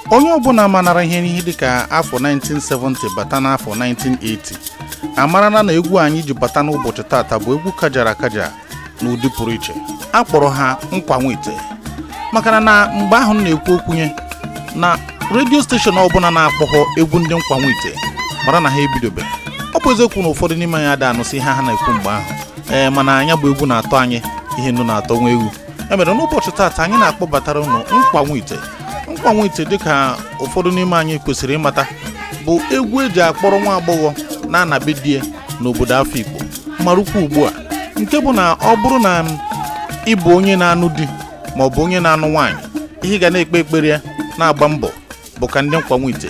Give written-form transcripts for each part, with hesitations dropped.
Onye ọbụla manara ihe n'ihe dịka afọ 1970 bata n'afọ 1980 amarana na egwu anyị ji bata n'ụbọchị tata bụ egwu kajara akaja na ụdị pụrụ iche. A kpọrọ ha nkwa nwite maka na mgbe ahụ m na-ekwu okwunye na redio steshọn ọbụla na-akpọghọ egwu ndị nkwa nwite mara na ha ebidobe. Ọ bụ eziokwu na ụfọdụ n'ime anyị ada anụsị ihe ha na-ekwu mgbe ahụ, ee, mana anya bụ egwu na-atọ anyị ihe nnu na-atọ nwa egwu. E mere n'ụbọchị tata anyị na-akpọbatara ụnụ nkwa nwite. Nkwa nwite dịka ụfọdụ n'ime anyị kwesịrị ịmata bụ egwu eji akpọrọ nwa agbọghọ na-anabe di ya n'obodo Afikpo marụkwa ugbu a, nke bụ na ọ bụrụ na ị bụ onye na-anụ di ma ọ bụ onye na-anụ nwaanyị, ihe ga na-ekpe ekpere ya na-agba mbọ bụ ka ndị nkwa nwite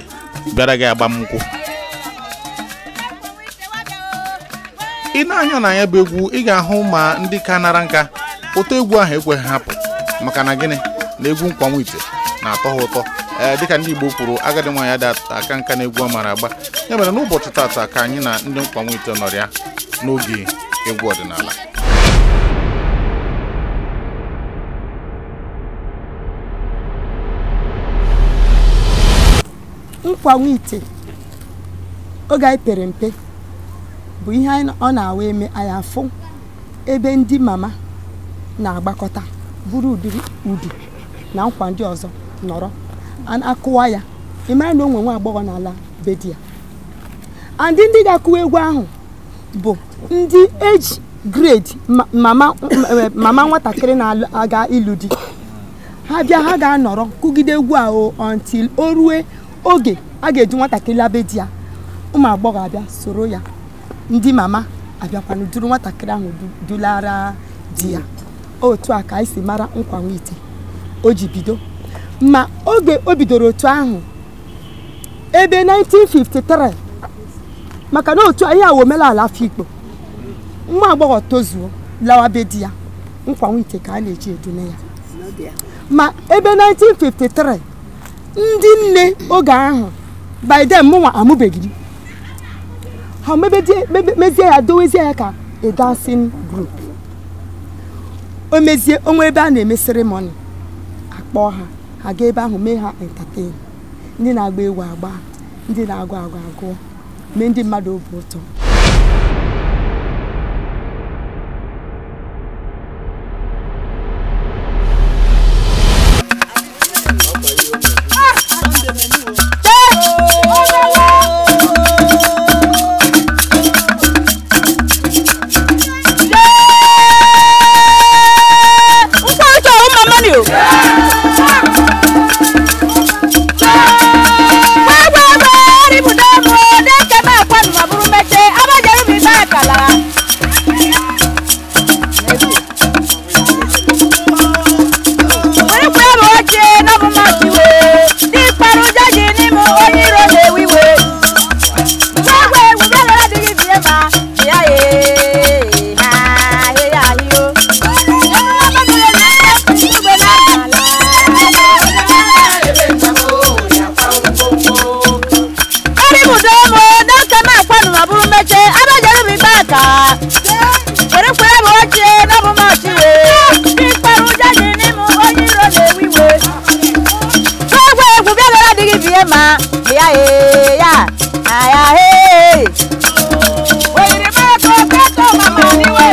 bịara gị agba nkwụ. Ị na-anya na ya bụ egwu, ị ga-ahụ ma ndị ka nara nka ụtọ egwu ahụ ekweghị hapụ, maka na gịnị na egwu nkwa nwite na-atọ ha ụtọ. Ee, dịka ndị Igbo kwuru, agadi nwaanyị ada aka nka na egwu amara agba. Ya mere n'ụbọchị tata ka anyị na ndị nkwa nwite nọrịa n'oge egwu ọdịnala. Nkwa nwite oge anyị pere mpe bụ ihe ọ na-awa eme anyị afụ ebe ndị mama na-agbakọta buru ụdịrị udu na nkwa ndị ọzọ nọrọ akụwa ya. Ị mara na o nwe nwa agbọghọ n'ala be di ya, and ndị ga-akụwa egwu ahụ bụ ndị eji grade mama nwatakịrị na-aga ịlụ di. Ha bịa, ha ga-anọrọ kụgide egwu ahụ until o rue oge a ga-eji nwatakịrị labe di ya. Ụmụ agbọghọ abịa soro ya, ndị mama abịakwanụ duru nwatakịrị ahụ dulara di ya. Otu a ka anyị si mara nkwa nwite o ji bido. Ma oge o bidoro otu ahụ ebe 1953, maka na otu anyị awụ omenala Afikpo, nwa agbọghọ tozuo lawa be di ya, nkwa nwite ka a na-eji edune ya. Ma ebe 1953 ndị nne oge ahụ, by then mụnwa amụbeghị m, ha mezie ya dowezie ya ka a dancing group. O mezie onwe ebe a na-eme ceremony, akpọọ ha, ha ga ebe ahụ mee ha entertain. Ndị na-agba egwu agba, ndị na-agụ agụ agụọ, mee ndị mmadụ obi ụtọ. Nkwa uche ọwụ mama ni o. ma ya e ya aya he oyiri ma ko ko mama niwe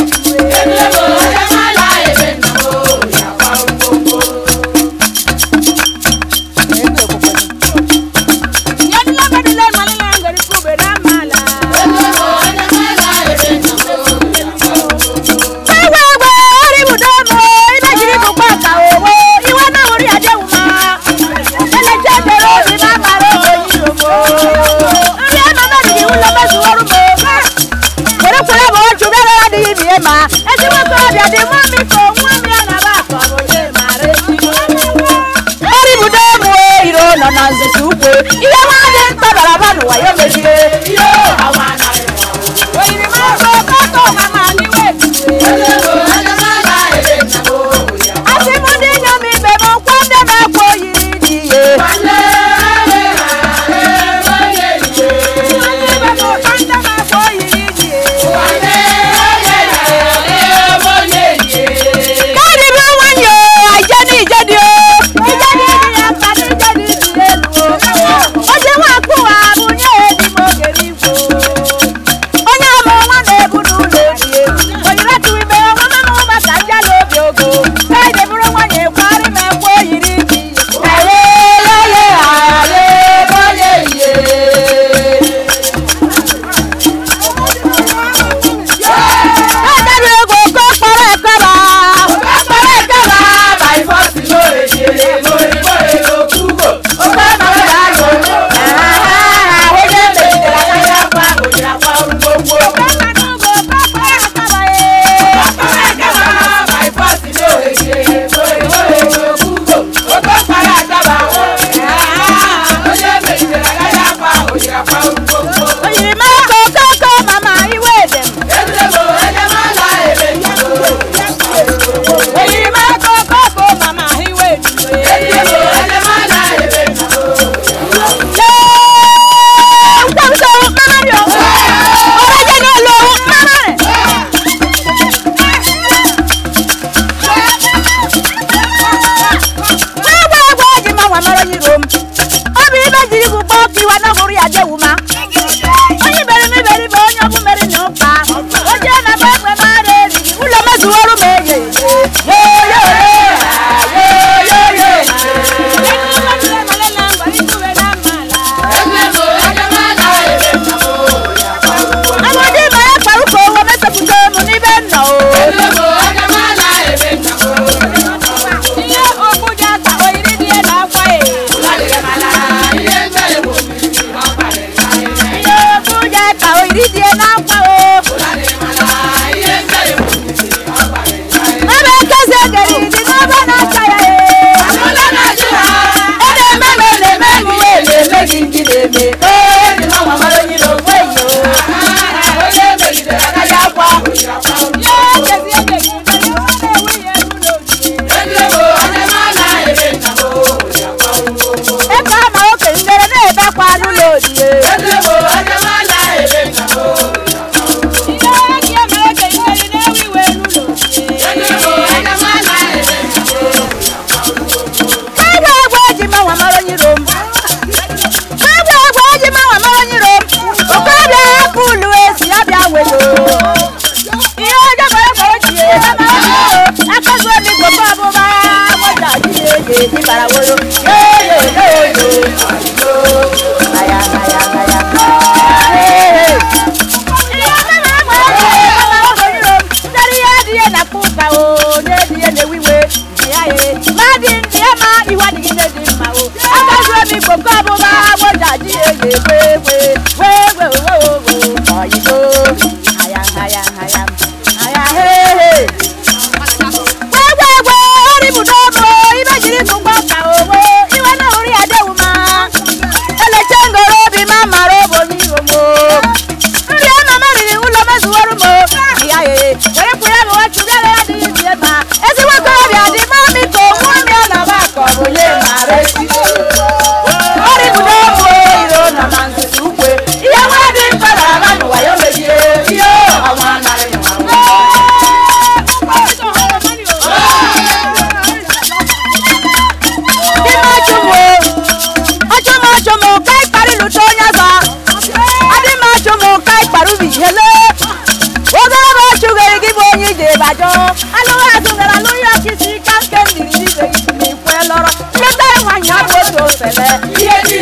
osele ihe dị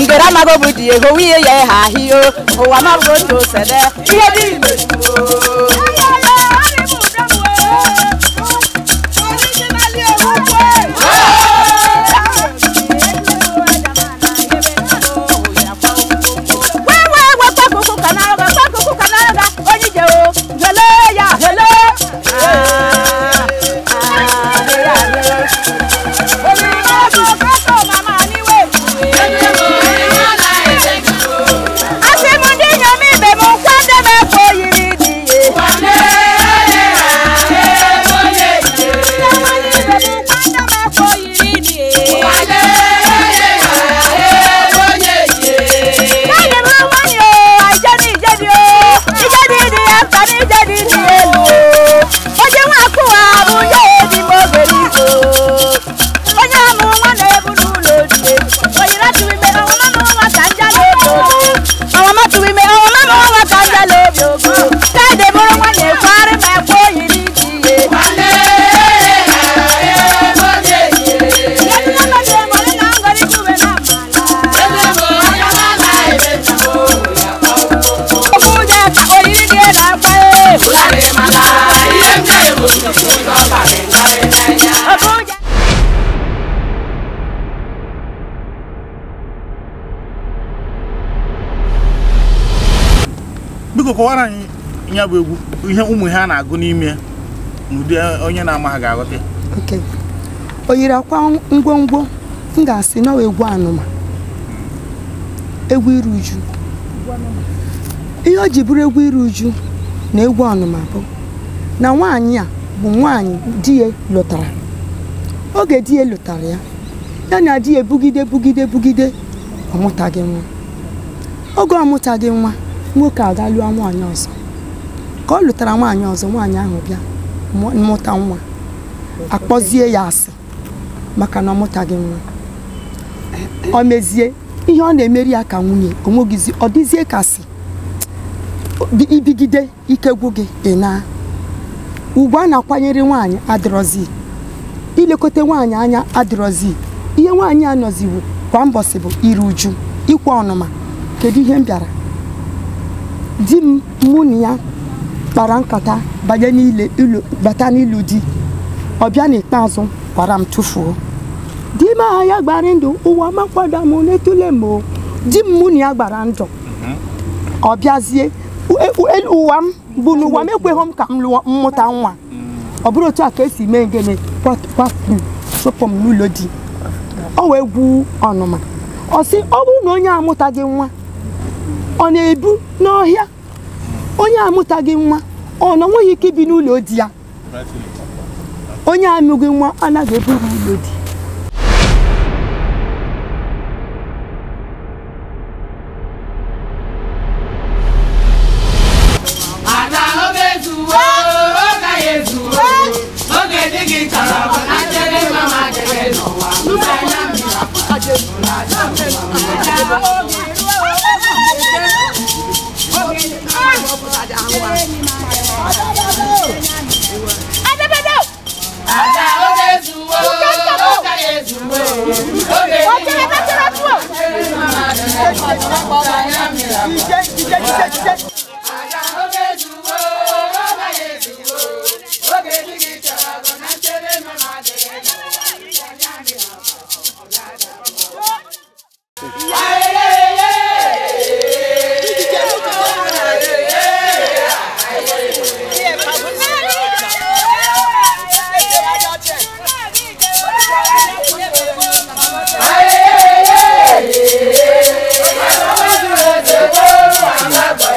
ngere amago bụ di ego wiye ya ha ahịo ụwa mago otu osele ihe dị Biko kọwara anyị ya bụ egwu ihe ụmụ ihe a na-agụ n'ime n'ụdị onye na-amaghị ga-aghọta. Okay. O yiri akwa ngwongwo m ga-asị na egwu anụma, egwu iru uju. Ihe o ji bụrụ egwu iru uju na egwu ọnụma bụ na nwaanyị a bụ nwaanyị di ya lụtara. Oge di ya lụtara ya, ya na di ya bugide bugide bugide ọ mụtaghị nwa. Oge ọ mụtaghị nwa, nwoke aga lụọ nwaanyị ọzọ. Ka ọ lụtara nwaanyị ọzọ, nwaanyị ahụ bịa mụta nwa, akpọzie ya asị maka na ọ mụtaghị nwa. O mezie ihe ọ na-emeri ya ka nwunye onwegizi, ọ dịzie ka asị ibigide ike gwụ gị ị na ugwu a na-akwanyere nwaanyị adịrọzi, ilekọta nwaanyị anya adịrọzi. Ihe nwaanyị a nọziwu kwa mbọsị bụ iru uju, ịkwa ọnụma. Kedu ihe m bịara? Di m mụ na ya kpara nkata banye n'ile bata n'ilu di, ọ bịa n'ikpeazụ kwara m tụfuo. Di m aha ya gbara ndụ ụwa makwado m n'etule m o. Di m mụ na ya gbara ndụ, ọ bịazie ụwa m bụ n'ụwa m ekweghị m ka m lụọ mmụta nwa. Ọ bụrụ otu a ka esi mee ngene kwafu chụpụ m n'ụlọ di. Ọ wee gwu ọnụma, ọ sị ọ bụrụ na onye amụtaghị nwa ọ na-ebu n'ọhịa, onye amụtaghị nwa ọ na nweghị ike ibi n'ụlọ di ya, onye amụghị nwa anaghị eburu ụlọ di.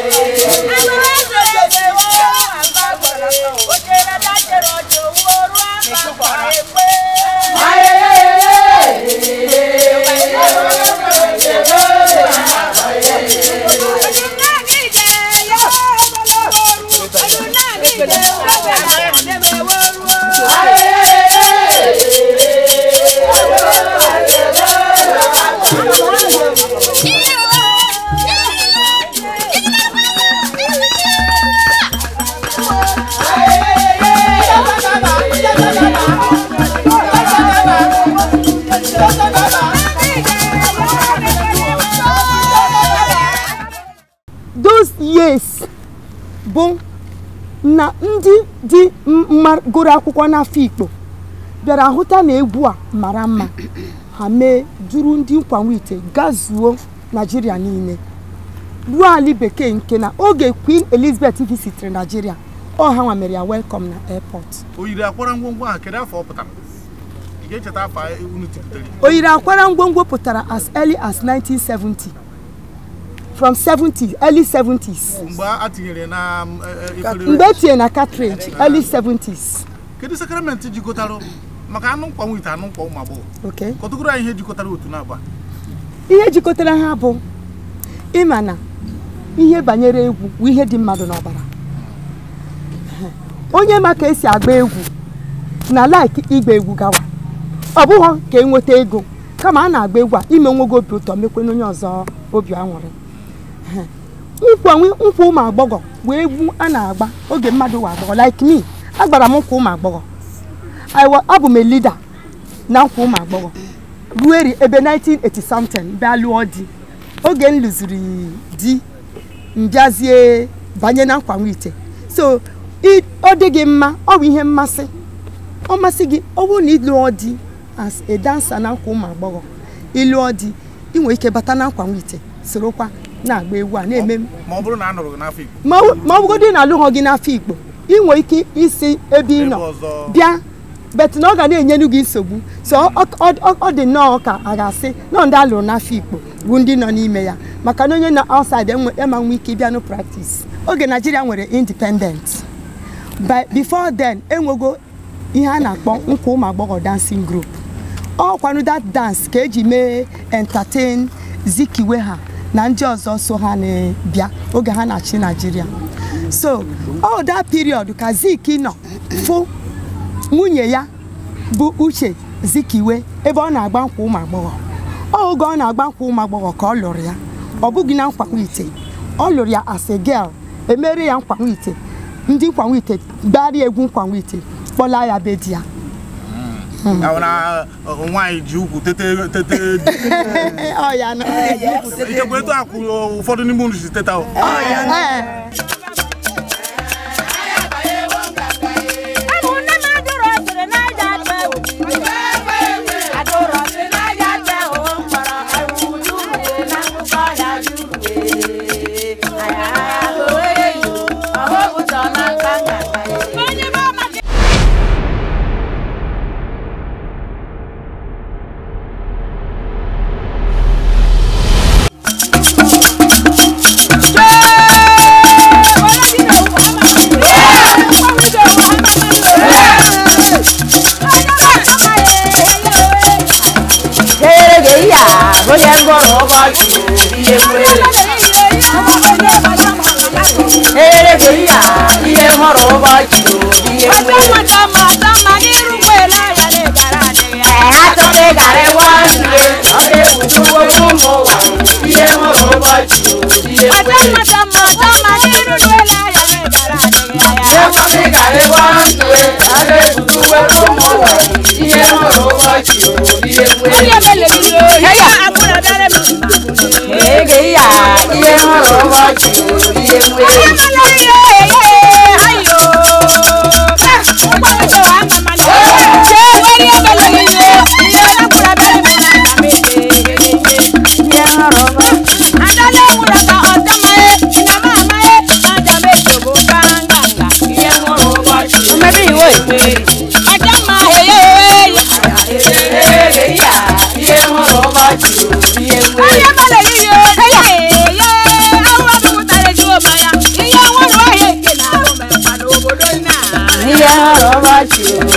Bye. dị gụrụ akwụkwọ n'Afikpo bịara hụta na egwu a mara mma ha mee duru ndị nkwanwite gazuo Naijiria niile ruo ali bekee nke na oge Queen Elizabeth visitere Naijiria ọ ha nwa mere ya welcome na airport. Oyiri akwara ngwongwo ahụ kedu afọ ọ pụtara? Ị ga-echeta afọ unu tiputere? Oyiri akwara ngwongwo pụtara as early as 1970, from 70s, early 70s. Mgbe a tinyere na efere, mgbe e tinyere na cartridge, early 70s. Kedu sakramenti jikọtara maka anụ nkwanwite anụ nkwa ụmụ agbọghọ? Okay. Kọtụgoro anyị ihe jikọtara otu na-abụ. Ihe jikọtara ha bụ ịma na ihe banyere egwu bụ ihe dị mmadụ n'ọbara. Onye ma ka esi agba egwu na like ịgba egwu gawa, ọ bụghị ka enweta ego, kama a na-agba egwu a ime nwogo obi ụtọ mekwe onye ọzọ obi aṅụrị. Nkwa ụmụ agbọghọ bụ egwu a na-agba oge mmadụ wa agbọghọ. Like me, agbara m nkwa ụmụ agbọghọ. Abụ m a leader na nkwa ụmụ agbọghọ ruo ebe 1980 something bịa lụọ di. Oge m lụziri di mbịazie banye na nkwanwite. So ọ dị gị mma, ọ bụ ihe mmasị, ọ masị gị. Ọ bụrụ na ị lụọ di as a dancer na nkwa ụmụ agbọghọ, ịlụọ di ị nwere ike bata na nkwanwite sorokwa na-agba egwu a na-eme. Ma ọ bụrụ na a nụrụ gị n'Afikpo, ma ọ bụgodị na alụghọ gị n'Afikpo, ị nwere ike isi ebe ị nọ bịa, bet na ọ ga na-enyenu gị nsogbu. So ọ dị nnọọ ka a ga-asị nọ ndị alụrụ n'Afikpo bụ ndị nọ n'ime ya, maka na onye nọ outside ema nwe ike ịbịa nụ practice. Oge Nigeria nwere independent, but before then enwego ihe a na-akpọ nkwa ụmụ agbọghọ dancing group. Ọ kwanụ that dance ka eji mee entertain Zikiwe ha na ndị ọzọ so ha na-bịa oge ha na-achị Nigeria. So all that period ka Zik nọ fụ nwunye ya bụ Uche Zikiwe ebe ọ na-agba nkwa ụmụ agbọghọ. Oge ọ na-agba nkwa ụmụ agbọghọ ka ọ lụrụ ya, ọ bụghị na nkwanwite, ọ lụrụ ya as a girl, emere ya nkwanwite, ndị nkwanwite gbara egwu nkwanwite kpọla ya be di ya. Nwaanyị ji ukwu tete tete ichekwa etu akwụ ụfọdụ n'ime unu si teta.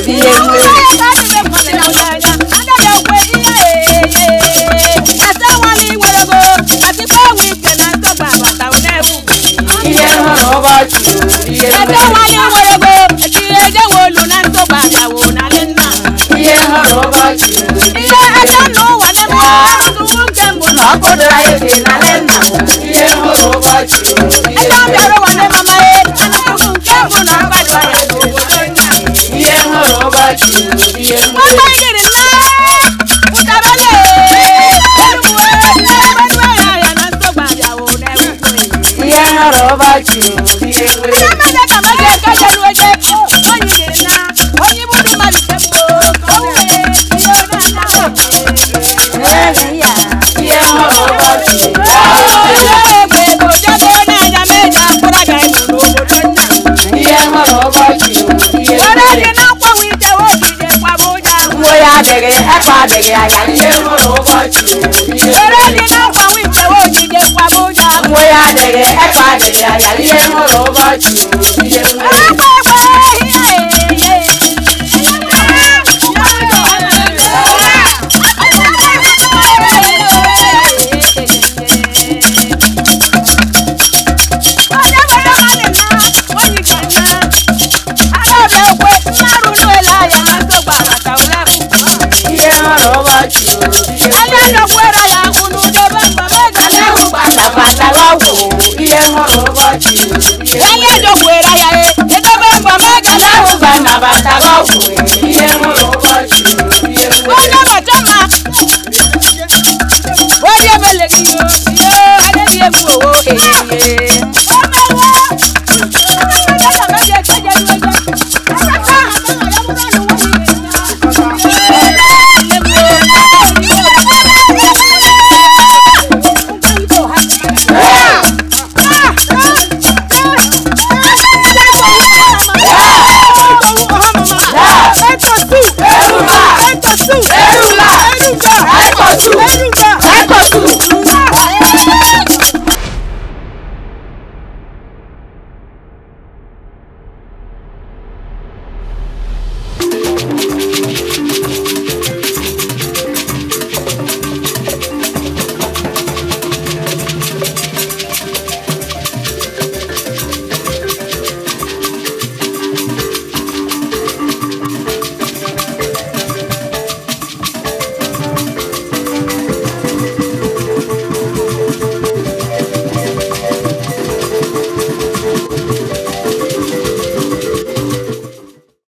Ihe adịghị, ekwe adịghị anya ihe hụrụ ụbọchị. Were dị na nkwa wite ojide nkwaba ụjọ. Nwe ya adịghị, ekwe adịghị anya ihe hụrụ ụbọchị. Ihe Ekwe ekwe ihe hụrụ ụbọchị. Anabatara ọgwụ ihe hụrụ ụbọchị. Anabatara ọgwụ.